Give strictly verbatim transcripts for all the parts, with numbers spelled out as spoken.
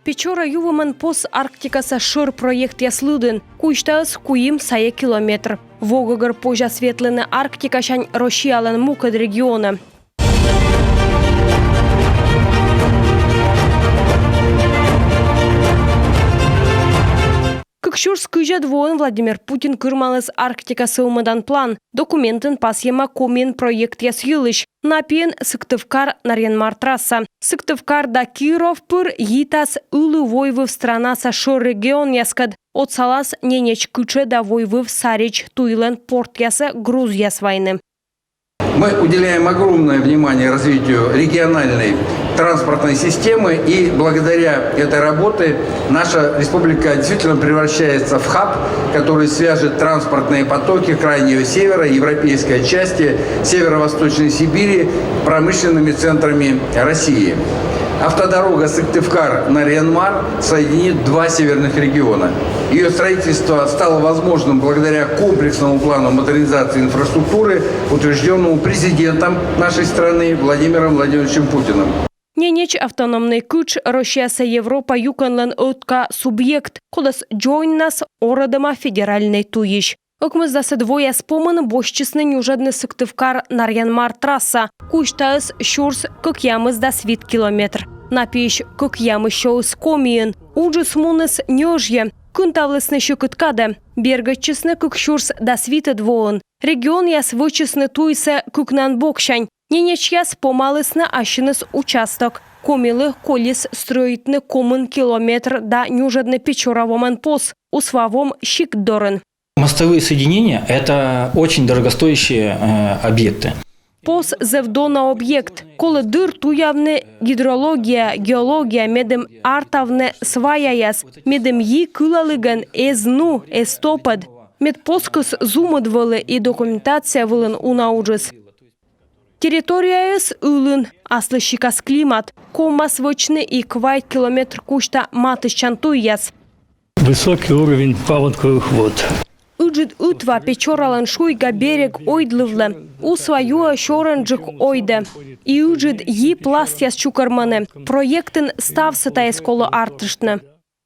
Печора ювӧмӧн пос Арктикаса шӧр проектъяс лыдын. Кузьтаыс куим сайӧ километр. Во гӧгӧр позяс ветлыны Арктикасянь Россиялӧн мукӧд регионӧ. Кык сюрс кызьӧд воын Владимир Путин кырымаліс Арктика сӧвмӧдан план. Документын пасйӧма Комиын проектъяс йылысь. На пиын Сыктывкар — Нарьян-Мар трасса. Сыктывкар да Киров пыр йитас ылі войвыв странаса шӧр регионъяскӧд. Отсалас Ненеч кытшӧ да Войвыв Сарич туйлӧн портъясӧ грузъяс вайны. Мы уделяем огромное внимание развитию региональной транспортной системы, и благодаря этой работе наша республика действительно превращается в хаб, который свяжет транспортные потоки Крайнего Севера, европейской части, Северо-Восточной Сибири промышленными центрами России. Автодорога Сыктывкар — Нарьян-Мар соединит два северных региона. Ее строительство стало возможным благодаря комплексному плану модернизации инфраструктуры, утвержденному президентом нашей страны Владимиром Владимировичем Путиным. Ненеч автономнӧй кытш Россияса Европа юкӧнлӧн ӧтка субъект, кодӧс дзоньнас орӧдӧма федеральнӧй туйысь. Ӧкмысдасӧд вояс помын босьтчисны нюжӧдны Сыктывкар — Нарьян-Мар трасса. Кузьтаыс сюрс кӧкъямысдас вит километр. На пиысь кӧкъямыс сёыс Комиын. Уджыс муніс нёжйӧ. Кынтавлісны сьӧкыд кадӧ. Бергӧдчисны кык сюрс дас витӧд воын. Регионъяс вӧчисны туйсӧ кыкнан боксянь. Ненечьяс помалісны ассьыныс участок. Комилы колис стрӧитны комын километр да нюжӧдны Печора вомӧн пос Усва вом сикт дорын. Мостовые соединения — это очень дорогостоящие, э, объекты. Пос зэв дона объект. Колӧ дыр туявны гидрология, геология, медым артавны сваяяс, медым йи кылалігӧн эз ну, эз топӧд. Мед поскыс зумыд вӧлі и документация вылын уна уджыс. Территорияыс ылын, аслыссикас климат. Ковмас вӧчны и квайт километр кузьта матыстчан туйяс. Высокий уровень паводковых вод. Ыджыд ытва Печоралӧн шуйга берег ойдлывлӧ. Усва юӧ сёрӧнджык ойдӧ. И ыджыд йи пластъяс чукӧрмӧны. Проектын ставсӧ тайӧс колӧ артыштны.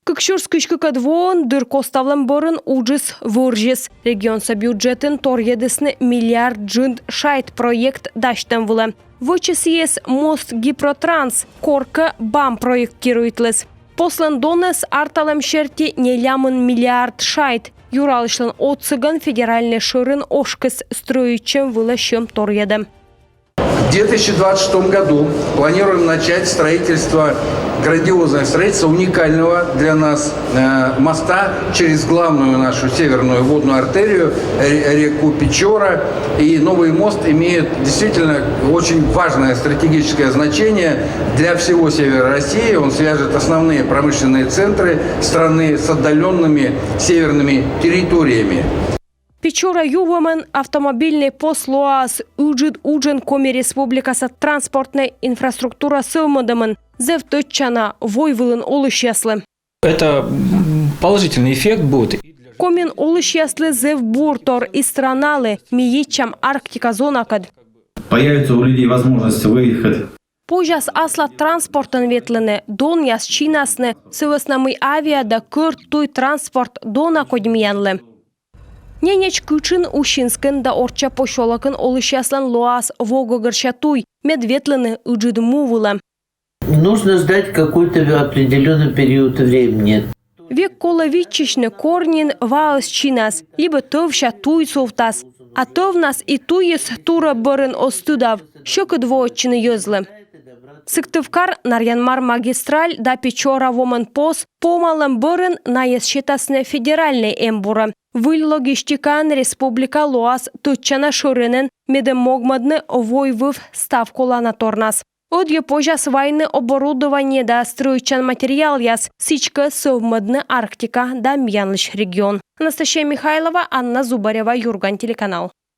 Кык сюрс кызь кыкӧд воын дыр коставлӧм бӧрын уджыс вӧрзис. Регионса бюджетын торйӧдісны миллиард джын шайт проект дасьтӧм вылӧ. Вӧчӧ сійӧс мост Гипротранс, коркӧ БАМ проектируйтліс. Послӧн донӧс арталӧм серти нелямын миллиард шайт. Юралысьлӧн отсӧгӧн федеральнӧй шӧрын ошкыс стрӧитчӧм вылӧ сьӧм торйӧдӧм. В две тысячи двадцать шестом году планируем начать строительство, грандиозное строительство уникального для нас, э, моста через главную нашу северную водную артерию, ре-, реку Печора. И новый мост имеет действительно очень важное стратегическое значение для всего севера России. Он свяжет основные промышленные центры страны с отдаленными северными территориями. Печора ювӧмӧн автомобильнӧй пос лоас ыджыд уджӧн Коми Республикаса транспортнӧй инфраструктура сӧвмӧдӧмын. Зэв тӧдчана войвылын олысьяслы. Это, м, положительный эффект будет. Комиын олысьяслы зэв бур тор и страналы, ми йитчам Арктика зонакӧд. Появится у людей возможность выехать. Позяс аслас транспортӧн ветлыны, донъяс чинасны, сы вӧсна мый авиа да кӧрт туй транспорт дона кодь миянлы. Ненеч кытшын, Усинскын да Орчча посёлокын олысьяслӧн лоас во гӧгӧрся туй, мед ветлыны ыджыд му вылӧ. Нужно ждать какой-то определённый период времени. Век колӧ виччысьны, кор нин ваыс чинас, либӧ тӧвся туй сувтас. А тӧвнас и туйыс турӧ бӧрын оз тыдав, сьӧкыд воӧдчыны йӧзлы. Сыктывкар — Нарьян-Мар магистраль да Печора вомӧн пос помалӧм бӧрын найӧс сетасны федеральнӧй эмбурӧ. Выль логистикаӧн республика лоас тӧдчана шӧринӧн, медым могмӧдны войвыв став колана торнас. Ӧдйӧ позяс вайны оборудование да стрӧитчан материалъяс, сідзкӧ сӧвмӧдны Арктика да миянлысь регион. Анастасия Михайлова, Анна Зубарева, «Юрган» телеканал.